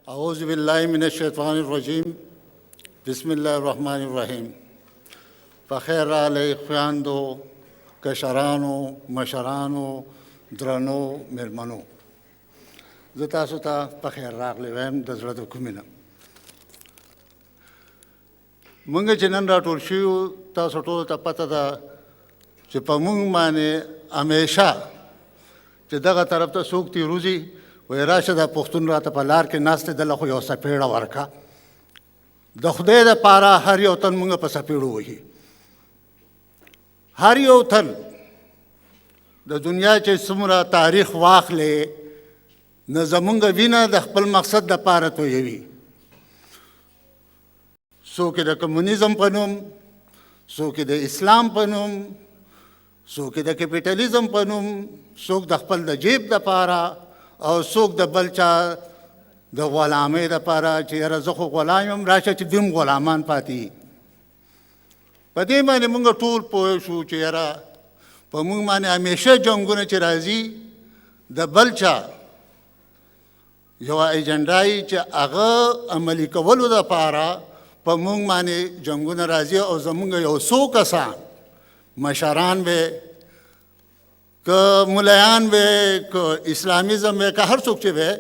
اعوذ بالله من الشیطان الرجیم، بسم الله الرحمن الرحیم. په خیر راغلئ خویندو، کشرانو، مشرانو، درنو میلمنو. زه تاسو ته په خیر راغلی وایم د زړه د کومې نه. مونږ چې نن راټول شوي، تاسو ټولو ته پته ده چې په مونږ باندې همیشه چې دغه طرف ته څوک تېروځي، وایي راشه دا پښتون راته په لار کې ناست دی، دله خو یو څپېړه ورکه. د خدای دپاره هر یو تن مونږ په څپېړو وهي. هر یو تن د دنیا چې څومره تاریخ واخلې، نو زمونږ وینه د خپل مقصد دپاره تویوي. څوک د کمونیزم په نوم، څوک د اسلام په نوم، څوک د کپیټالیزم په نوم، څوک د خپل د جیب دپاره، او څوک د بل چا د غلامۍ دپاره چې یاره زه خو غلام یم، راشه چې دوی هم غلامان پاتې. په دې باندې موږ ټول پوه شو چې یاره په موږ باندې همیشه جنګونه چې راځي، د بل چا یوه ایجنډا یي چې هغه عملي کولو دپاره په موږ باندې جنګونه راځي. او زموږ یو څو کسان مشران وي، که ملایان وي، که اسلامیزم وي، که هر څوک چې وي،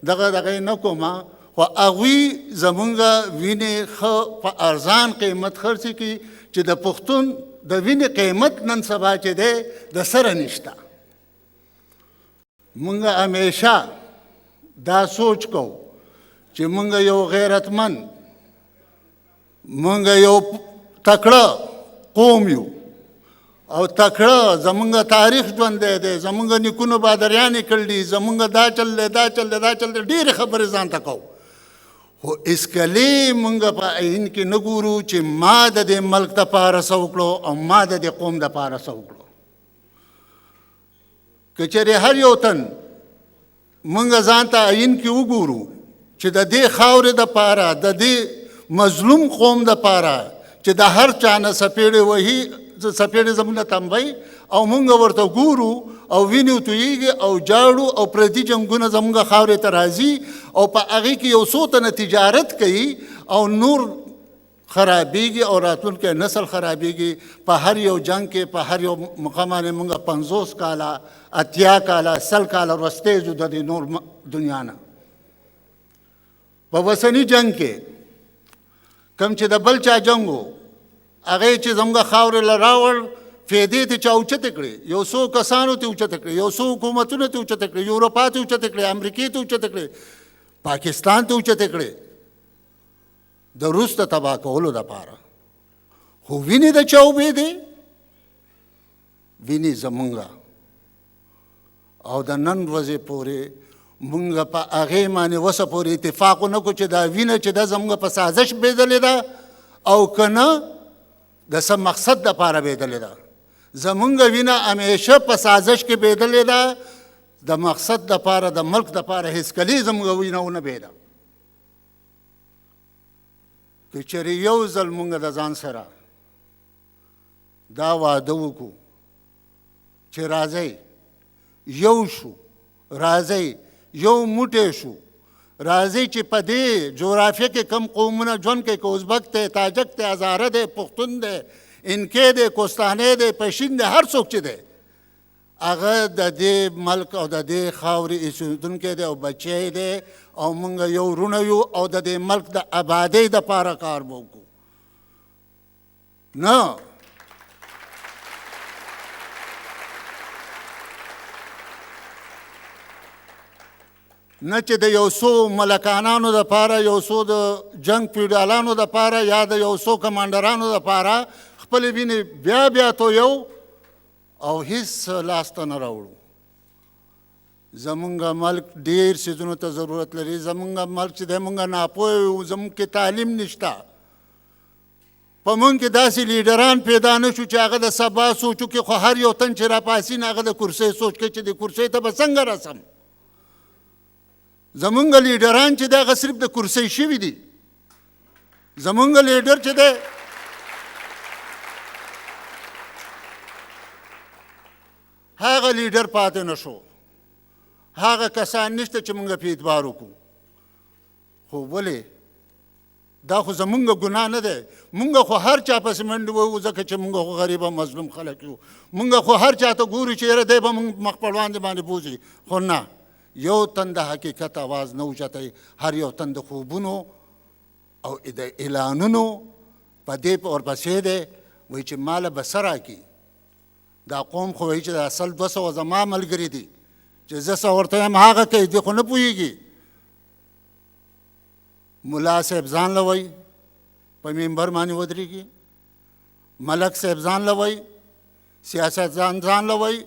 دغه دغه نه کومه، خو هغوی زمونږ وینې ښه په ارزان قیمت خرڅې کړي چې د پښتون د وینې قیمت نن سبا چې دی د سره نشته. مونږ همیشه دا سوچ کوو چې مونږ یو غیرتمن، مونږ یو تکړه قوم یو، او تکړه زمونږ تاریخ ژوندی دی، زمونږ نیکونو بادریانې کړل دي، زمونږ دا چل دی، دا چل دی، دا چل دی، ډېرې خبرې ځان ته کوو، خو اسکلې مونږ په عین کې نه ګورو چې ما د دې ملک دپاره څه وکړو او ما د دې قوم دپاره څه وکړو. که چېرې هر یو تن مونږ ځان ته عین کې وګورو چې د دې خاورې دپاره، د دې مظلوم قوم دپاره چې د هر چا نه څپېړې وهي، څپېړې زموږ نه تنبوي، او مونږ ورته ګورو او وینې تویږي او جاړو، او پردي جنګونه زموږ خاورې ته راځي او په هغې کې یو څو تنه تجارت کوي او نور خرابېږي او راتلونکی نسل خرابېږي. په هر یو جنګ کې، په هر یو مقام باندې مونږ 50 کاله، 80 کاله، 100 کاله وروستی ځو د دې نور دنیا نه. په وسني جنګ کې کوم چې د بل چا جنګ و، هغه چې زموږ خاورې له راوړ، فیدې ته چا اوچتې کړې، یو څو کسانو ته اوچتې کړې، یو څو حکومتونو ته اوچتې کړې، یوروپا ته اوچتې کړې، امریکې ته اوچتې کړې، پاکستان ته اوچتې کړې د روس د تباه کولو دپاره. خو وینې د چا وبهېدې؟ وینې زمونږ. او د نن ورځې پورې مونږ په هغې باندې وسه پورې اتفاق ونه کړو چې دا وینه چې ده زمونږ په سازش بهېدلې ده او که نه د څه مقصد دپاره بهېدلې ده. زمونږ وینه همیشه په سازش کې بهېدلې ده، د مقصد دپاره، د ملک دپاره هېڅکلې زمونږ وینه ونه بهېده. که چېرې یو ځل مونږ د ځان سره دا واده وکړو چې راځئ یو شو، راځئ یو موټی شو، راځئ چې په دې جغرافیه کې کم قومونه ژوند کوي، که ازبک دی، تاجک دی، هزاره دی، پښتون دی، انکې دی، کوستانی دی، پشین دی، هر څوک چې دی هغه د دې ملک او د دې خاورې اوسېدونکی دی او بچی دی، او مونږ یو وروڼه یو او د دې ملک د آبادۍ دپاره کار به وکړو. نه نه چې د یو څو ملکانانو دپاره، یو څو د جنګ پیډالانو دپاره یا د یو څو کمانډرانو دپاره خپلې وینې بیا بیا تویو او هیڅ لاسته نه راوړو. زمونږ ملک ډېر څیزونو ته ضرورت لري. زمونږ ملک چې دی مونږ ناپوه یو، زمونږ کې تعلیم نشته، په مونږ کې داسې لیډران پیدا نه شو چې هغه د سبا سوچ وکړي. خو هر یو تن چې راپاڅي نه هغه د کرسۍ سوچ کوي چې د کرسۍ ته به څنګه رسم. زمونږ لیډران چې دی هغه صرف د کرسۍ شوي دي. زمونږ لیډر چې دی هغه لیډر پاتې نه شو، هغه کسان نشته چې مونږ پرې اعتبار وکړو. خو ولې دا خو زمونږ ګناه نه ده. مونږ خو هر چا پسې منډې وهو، ځکه چې مونږ خو غریب او مظلوم خلک یو. مونږ خو هر چا ته ګورو چې یاره دی به مونږ مخ په وړاندې باندې بوځي، خو نه، یو تن د حقیقت اواز نه اوچتوي. هر یو تن د خوبونو او د اعلانونو په دې ورپسې دی، وایي چې ماله به څه راکړي. دا قوم خو وایي چې دا اصل 200 زما ملګري دي، چې زه څه ورته وایم هغه کوي، دوی خو نه پوهېږي. ملا صاحب ځان له وایي په منبر باندې ودرېږي، ملک صاحب ځان له وایي، سیاست ځان ځان له وایي،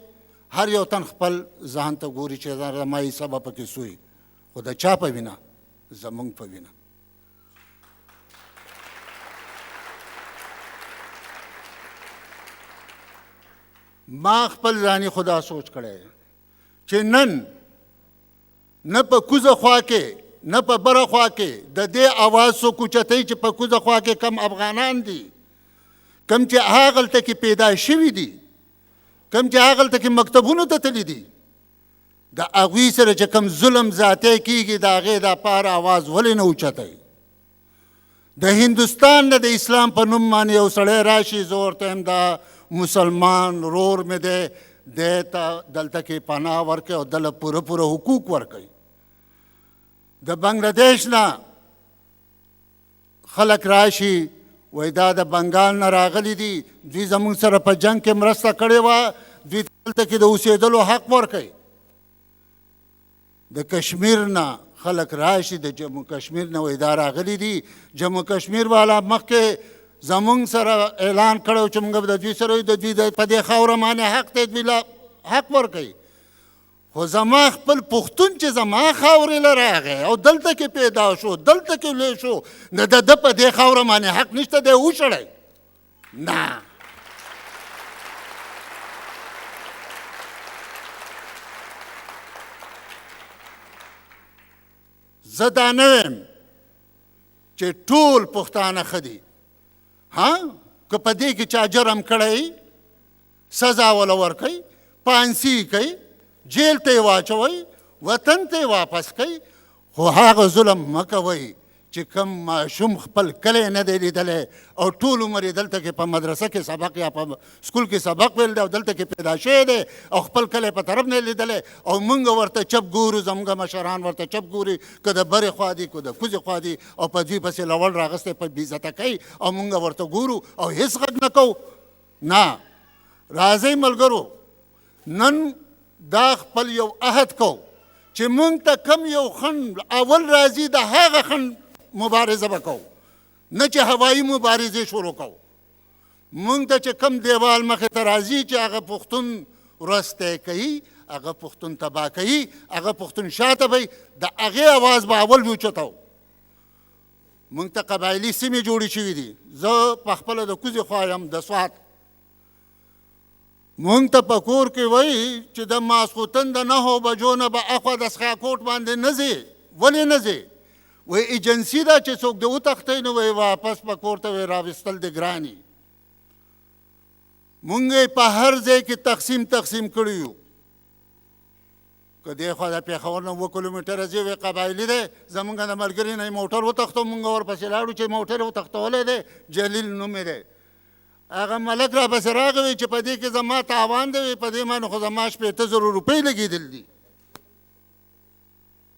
هر یو تن خپل ځان ته ګوري چې زما حصه به پکې سوی، خو د چا په وینه؟ زمونږ په وینه. ما خپل ځاني خدا سوچ کړی چې نن نه په کوزه خوا کې نه په بره خوا کې د دې اواز څوک اوچتوي چې په کوزه خوا کې کم افغانان دي، کم چې هغلته کې پیدا شوي دي، کم چې هغلته کې مکتبونو ته تللي دي، د هغوی سره چې کم ظلم زیاتی کېږي د هغې دپاره اواز ولې نه اوچتوي؟ د هندوستان نه د اسلام په نوم باندې یو سړی راشي، زه ورته وایم دا مسلمان ورور مې دی، دی ته دلته کې پناه ورکوي او دله پوره پوره حقوق ورکوي. د بنګلادیش نه خلک راشي، وایي دا د بنګال نه راغلي دي، دوی زموږ سره په جنګ کې مرسته کړې وه، دوی دلته کې د اوسېدلو حق ورکوي. د کشمیر نه خلک راشي، د جمو کشمیر نه وایي دا راغلي دي، جمو کشمیر والا مخکې زمونږ سره اعلان کړی چې موږ به د دوی سره یو، د دوی په دې خاوره باندې حق دی، دوی له حق ورکوي. خو زما خپل پښتون چې زما خاورې له راغی او دلته کې پیدا شو، دلته کې لوی شو، نو د ده په دې خاوره باندې حق نشته دی، وشړی نه. زه دا نه وایم چې ټول پښتانه ښه دي، ها که په دې کې چا جرم کړی سزا وله ورکوي، پانسي یې کوي، جیل ته یې واچوئ، وطن ته یې واپس کوي، خو هغه ظلم مه کوئ چې کوم ماشوم خپل کلی نه دی لیدلی او ټول عمر یې دلته کې په مدرسه کې سبق یا په سکول کې سبق ویل دی او دلته کې پیدا شوی دی او خپل کلی په طرف نه لیدلی، او موږ ورته چپ ګورو، زموږ مشران ورته چپ ګوري، که د برې خوا دي که د کوزې خوا دي، او په دوی پسې لوړ راغستی په بېعزته کوي او موږ ورته ګورو او هېڅ غږ نه کوو. نه، راځئ ملګرو، نن دا خپل یو عهد کوو چې موږ ته کم یو خنډ اول راځي د هغه خنډ مبارزه به کوو، نه چې هوایي مبارزې شروع کوو. موږ ته چې کم دیوال مخې ته راځي چې هغه پښتون وروستی کوي، هغه پښتون تباه کوي، هغه پښتون شاته بوي، د هغې اواز به اول اوچتوو. موږ ته قبایلي سیمې جوړې شوې دي، زه په خپله د کوزې خوا یم، د سوات. مونږ ته په کور کې وایي چې د ماسخوتن د 9 بجو نه به اخوا د سخاکوټ باندې نه ځې. ولې نه ځې؟ وایي ایجنسي ده چې څوک دې وتښتوي نو وایي واپس په کور ته وایي راوستل دې ګراني. مونږ یې په هر ځای کې تقسیم تقسیم کړي یو. که دې خوا د پېښور نه 7 کیلومتره ځي وایي قبایلي دی، زمونږ د ملګري نه یې موټر وتښتو، مونږ ورپسې لاړو چې موټر یې وتښتولی دی، جلیل نوم یې دی. هغه ملک را پسې راغی وایي چې په دې کې زما تاوان دی، وایي په دې باندې خو زما 60,000 روپۍ لګېدل دي.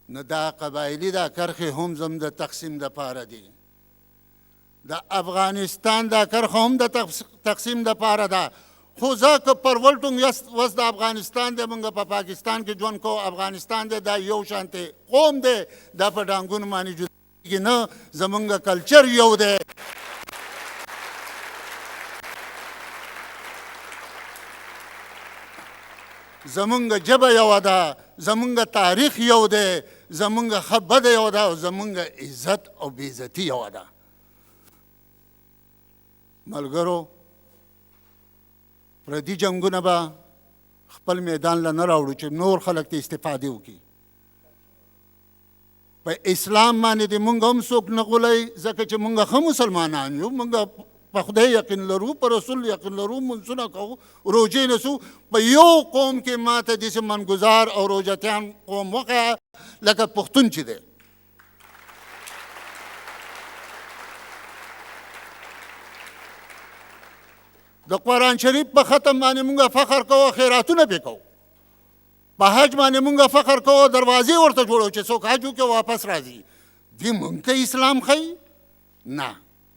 نو دا قبایلي دا کرښې هم زموږ د تقسیم دپاره دي، د افغانستان دا کرښه هم د تقسیم دپاره ده. خو زه که پرولټونګ وس د افغانستان دی، موږ په پاکستان کې ژوند کوو، افغانستان دی، دا یو شانتې قوم دی، دا په ډانګونو باندې جدا کېږي نه، زموږ کلچر یو دی. زمونږ ژبه یوه ده، زمونږ تاریخ یو دی، زمونږ ښه بده یوه ده، او زمونږ عزت او بېعزتي یوه ده. ملګرو، پردي جنګونه به خپل میدان له نه راوړو چې نور خلک ته استفادې وکړي. په اسلام باندې دې مونږ هم څوک نه غولوي، ځکه چې مونږ ښه مسلمانان یو، مونږ په خدای یقین لرو، په رسول یقین لرو، مونځونه کوو، روژې نیسو. په یو قوم کې ما ته داسې منګزار او روژتیان قوم وښیه لکه پښتون چې دی. د قرآن شریف په ختم باندې مونږ فخر کوو، خیراتونه پې کوو. په حج باندې مونږ فخر کوو، دروازې ورته جوړو چې څوک حج وکړي واپس راځي. دوی مونږ ته اسلام ښیي؟ نه،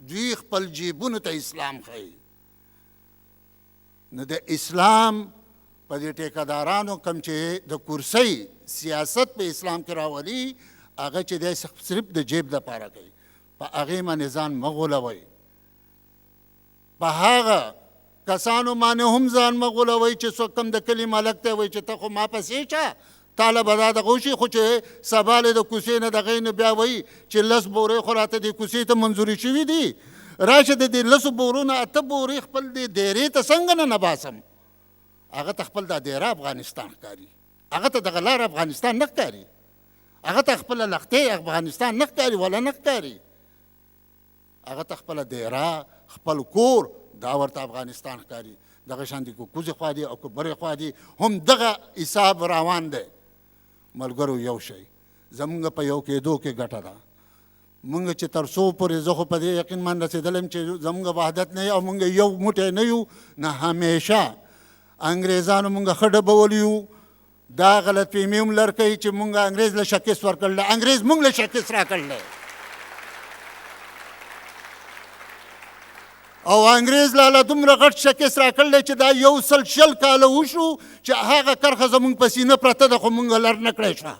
دوی خپل جیبونو ته اسلام ښیي. نو د اسلام په دې ټیکهدارانو کوم چې د کرسۍ سیاست په اسلام کې راولي، هغه چې دی صرف د جیب دپاره کوي. په هغې باندې ځان مه غولوئ، په هغه کسانو باندې هم ځان مه غولوئ چې څوک کوم د کلي ملک دی وایي چې ته خو ما پسې شه، تا له به دا دغه وشي، خو چې سبا له د کوڅې نه دغه نو بیا وایي چې لس بورې خو راته دې کوڅې ته منظورې شوي دي، راشه د دې لسو بورو نه اته بورې خپل دې دیرې ته څنګه ننه باسم؟ هغه ته خپل دا دیره افغانستان ښکاري، هغه ته دغه لاره افغانستان نه ښکاري، هغه ته خپله لښتې افغانستان نه ښکاري، ولا نه ښکاري، هغه ته خپله دیره، خپل کور دا ورته افغانستان ښکاري. دغه شان دي که کوزې خوا دي او که برې خوا دي، هم دغه حساب روان دی. ملګرو یو شی زمونږ په یو کېدو کې ګټه ده. مونږ چې تر څو پورې، زه خو په دې یقین باندې رسېدلی یم چې زمونږ وحدت نه او مونږ یو موټی نه یو، نه همیشه انګریزانو مونږ ښه ډبولي یو. دا غلط فهمي هم لر کوي چې مونږ انګریز له شکست ورکړل، انګریز مونږ له شکست راکړل او انګریز لاله دومره غټ شکست راکړل چې دا 120 کاله وشو چې هغه کرښه زمونږ په سینه پرته ده، خو مونږ لر نه کړی شوه.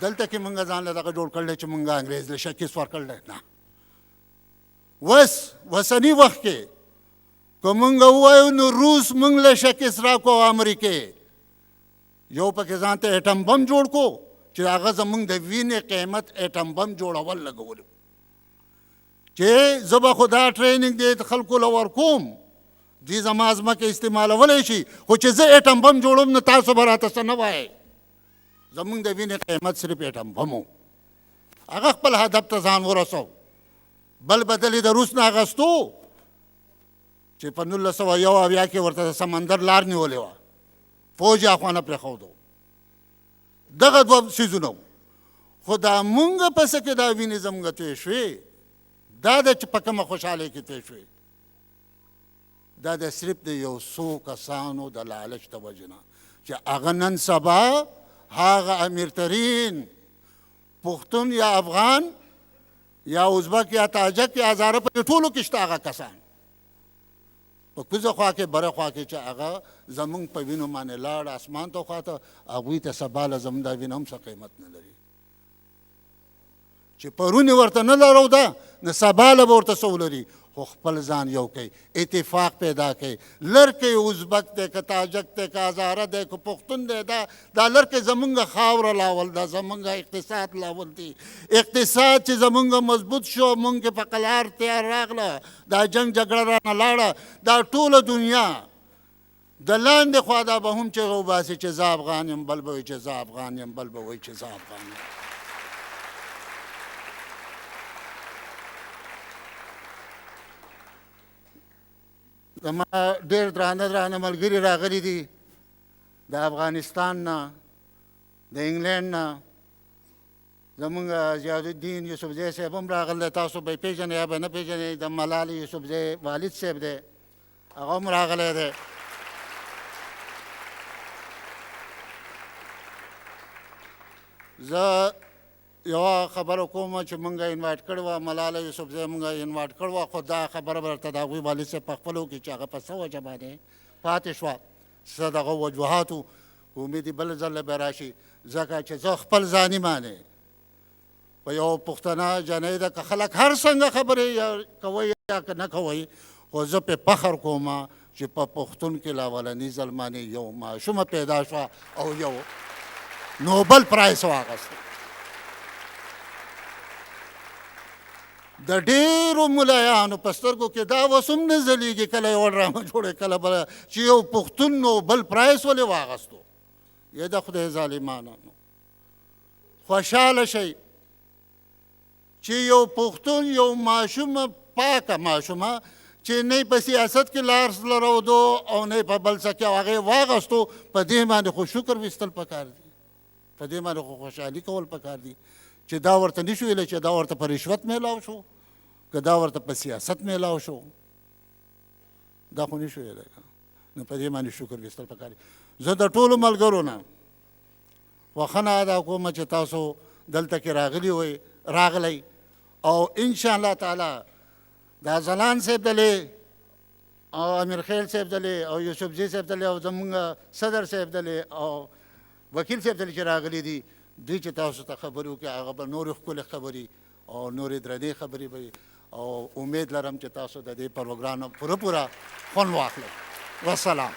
دلته کې مونږ ځان له دغه جوړ کړل چې مونږ انګریز له شکست ورکړل. نه، وس وسني وخت کې که مونږ ووایو نو روس مونږ له شکست راکړو او امریکې یو پکې ځان ته اټم بم جوړ کو چې هغه زمونږ د وینې قیمت اټم بم جوړول لګولو چې زه به خو دا training دې خلکو له ورکوم، دوی زما ځمکه استعمالولی شي، خو چې زه اټم بم جوړوم نو تاسو به راته څه نه وایئ. زمونږ د وینې قیمت صرف اټم بم و. هغه خپل هدف ته ځان ورسو. بل بدل یې د روس نه اخیستو چې په 1971 کې ورته د سمندر لار نیولې وه، فوج یې اخوا نه پرېښودو. دغه دوه څیزونه وو. خو دا مونږ په څه کې دا وینې زمونږ توی شوې، دا ده چې په کومه خوشحالۍ کې توی شوې، دا د صرف د یو څو کسانو د لالچ د وجې نه چې هغه نن سبا هغه امیر ترین پښتون یا افغان یا ازبک یا تاجک یا هزاره په ټولو کې شته هغه کسان په کوزه خوا کې بره خوا کې چې هغه زمونږ په وینو باندې لاړ اسمان ته خواته، هغوی ته سبا له زمونږ دا وینه هم څه قیمت نه لري. چې پرون یې ورته نه لرو ده نو سبا له به ورته څه ولري. خو خپل ځان یو کوي، اتفاق پیدا کوي. لرکې ازبک دی که تاجک دی که هزاره دی که پښتون دی، دا لرکې زمونږ خاوره لاول ده، زمونږ اقتصاد لاول دی. اقتصاد چې زمونږ مضبوط شو، مونږ په قلار تیار راغله، دا جنگ جګړه رانه لاړه، دا ټوله دنیا د لاندې خوا دا به هم چغه وباسي چې زه افغان یم، بل به وایي چې زه افغان یم، بل به وایي چې زه افغان یم. زما ډېر درانه درانه ملګري راغلي دي د افغانستان نه، د انګلند نه. زمونږ ضیاءالدین یوسفزی صاحب هم راغلی، تاسو به یې پېژنئ یا به نه پېژنئ، د ملالې یوسفزی والد صاحب دی، هغه هم راغلی دی. زه یوه خبره کوم چې مونږ invite کړې وه، ملاله یوسفزی مونږ invite کړې وه، خو دا خبره به درته د هغوی والد صاحب په خپله وکړي چې هغه په څه وجه باندې پاتې شوه، څه دغه وجوهات وو. امید بل ځل به راشي، ځکه چې زه خپل ځاني باندې په یو پښتنه جنۍ ده، که خلک هر څنګه خبرې کوي یا که نه کوي، خو زه پې فخر کوم چې په پښتون کې له اولني ځل باندې یو ماشومه پیدا شوه او یو Nobel Prize واخیست. د ډېرو ملایانو په سترګو کې دا اوس هم نه ځلېږي، کله یوه ډرامه جوړه، کله بله، چې یو پښتون Nobel Prize ولې واخیستو. یې د خدای ظالمانو خوشحاله شئ چې یو پښتون یو ماشومه پاکه ماشومه چې نه په سیاست کې لاس لرودو او نه په بل څه کې، او هغې واغستو، په دې باندې خو شکر ویستل پکار دي، په دې باندې خو خوشحالي کول پکار دي چې دا ورته نشو ویلی چې دا ورته په رشوت میلاو شو. که دا ورته په سیاست میلاو شو، دا خو نشو ویلی. نو په دې باندې شکر ویستل پکار دي. زه د ټولو ملګرو نه غوښنه ادا کوم چې تاسو دلته کې راغلي وئ، راغلی، او ان شاء الله تعالی دا ځلان صاحب دلې او امیر خیل صاحب دلې او یوسفزي صاحب دلې او زمونږ صدر صاحب دلې او وکیل صاحب دلې چې راغلي دي، دوی چې تاسو ته خبرې وکړي، هغه به نورې ښکلې خبرې او نورې درنې خبرې به، او امید لرم چې تاسو د دې پروګرام پوره پوره خوند واخلئ. وسلام.